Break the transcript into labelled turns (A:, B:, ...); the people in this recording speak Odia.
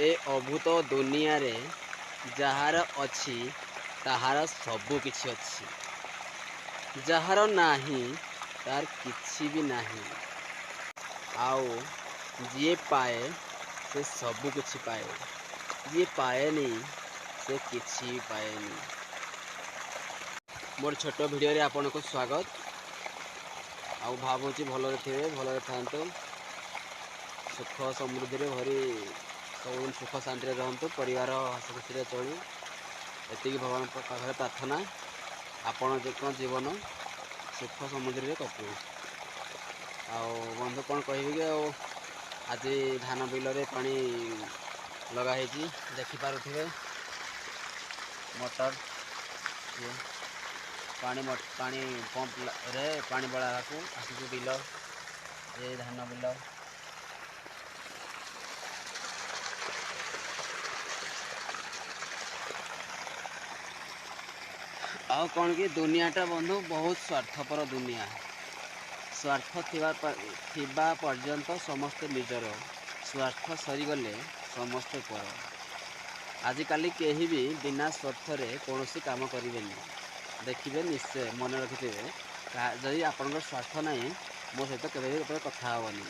A: ଏ ଅଦ୍ଭୁତ ଦୁନିଆରେ ଯାହାର ଅଛି ତାହାର ସବୁ କିଛି ଅଛି, ଯାହାର ନାହିଁ ତାର କିଛି ବି ନାହିଁ। ଆଉ ଯିଏ ପାଏ ସେ ସବୁ କିଛି ପାଏ, ଯିଏ ପାଏନି ସେ କିଛି ବି ପାଏନି। ମୋର ଛୋଟ ଭିଡ଼ିଓରେ ଆପଣଙ୍କୁ ସ୍ୱାଗତ। ଆଉ ଭାବୁଛି ଭଲରେ ଥିବେ, ଭଲରେ ଥାଆନ୍ତୁ, ସୁଖ ସମୃଦ୍ଧିରେ ଭରି ସବୁଦିନ ସୁଖ ଶାନ୍ତିରେ ରୁହନ୍ତୁ, ପରିବାର ହସ ଖୁସିରେ ଚଳୁ, ଏତିକି ଭଗବାନଙ୍କ ପାଖରେ ପ୍ରାର୍ଥନା। ଆପଣଙ୍କ ଜୀବନ ସୁଖ ସମୃଦ୍ଧିରେ କଟୁ। ଆଉ ବନ୍ଧୁ କ'ଣ କହିବି କି, ଆଉ ଆଜି ଧାନ ବିଲରେ ପାଣି ଲଗା ହେଇଛି, ଦେଖିପାରୁଥିବେ ମଟର ଇଏ ପାଣି, ପାଣି ପମ୍ପରେ ପାଣି ବଳାଇବାକୁ ଆସିଛୁ ବିଲ, ଏ ଧାନ ବିଲ। ଆଉ କ'ଣ କି, ଦୁନିଆଟା ବନ୍ଧୁ ବହୁତ ସ୍ୱାର୍ଥପର ଦୁନିଆ। ସ୍ୱାର୍ଥ ଥିବା ପର୍ଯ୍ୟନ୍ତ ସମସ୍ତେ ନିଜର, ସ୍ୱାର୍ଥ ସରିଗଲେ ସମସ୍ତେ ପର। ଆଜିକାଲି କେହି ବି ବିନା ସ୍ୱାର୍ଥରେ କୌଣସି କାମ କରିବେନି, ଦେଖିବେ ନିଶ୍ଚୟ ମନେ ରଖିଥିବେ। ଯଦି ଆପଣଙ୍କର ସ୍ୱାର୍ଥ ନାହିଁ, ମୋ ସହିତ କେବେ ବି କଥା ହେବନି।